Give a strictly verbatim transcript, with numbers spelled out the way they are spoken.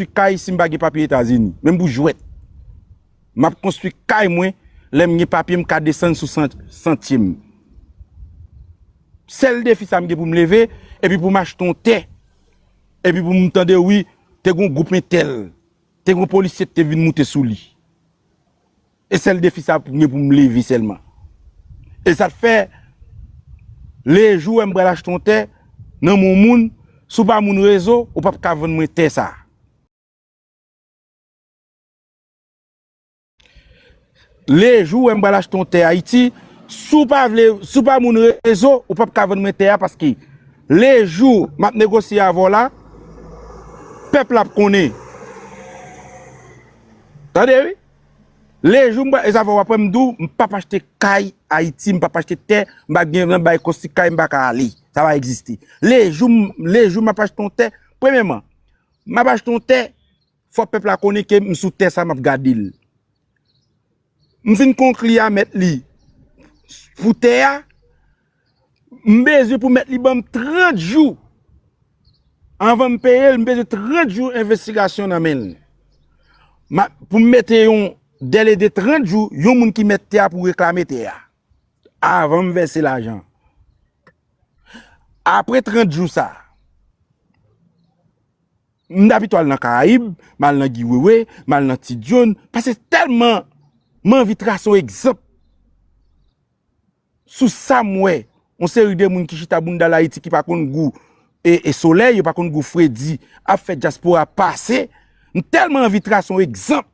konstwi kay si m pa gen papye Etazini, menm pou jwèt. M ap konstwi kay mwen, lè m gen papye, m ka desann sou san, santye m. Sèl defi sa m gen pou m leve, epi pou m achte yon tè, epi pou m tande, wi, te gen yon gwoup entèl, te gen yon polisye ki te vin moute sou li. E sèl defi sa pou mwen pou m leve sèlman. E sa t fè, lejou wè m pral achte yon tè nan men yon moun, si w pa moun rezo, ou p ap ka vann mwen tè sa. Lejou wè m pral achte yon tè Ayiti, si w pa vle, si w pa moun rezo, ou p ap ka vann mwen tè a, paske lejou m ap negosye avè w la, pèp la ap konnen. Tande wi. Lejou m pral, e sa fè w ap wè m di w, m p ap achte kay Ayiti, m p ap achte tè, m pa gen nan bay konstwi kay, m pa ka ale. Sa pa egziste. Lejou m, lejou m ap achte yon tè, premyèman, m ap achte yon tè, fò pèp la konnen ke m sou tè sa, m ap gade l. M fin konkli a mèt li pou tè a, m bezwen pou mèt li ban m trant jou. Anvan m peye l, m bezwen trant jou envestigasyon nan men l. Ma, pou m mete yon dèle de trant jou, yon moun ki mèt tè a pou reklame tè a. Avan m vèse lajan. Apre trant jou sa, m ta pito al nan Karayib, m al nan Guy Wewe, m al nan Ti John, paske tèlman m anvi trase yon egzanp sou sa m wè, yon seri de moun ki chita bounda l Ayiti ki pa konn gou e, e solèy, yo pa konn gou fredi, ap fè dyaspora pase. M tèlman anvi trase yon egzanp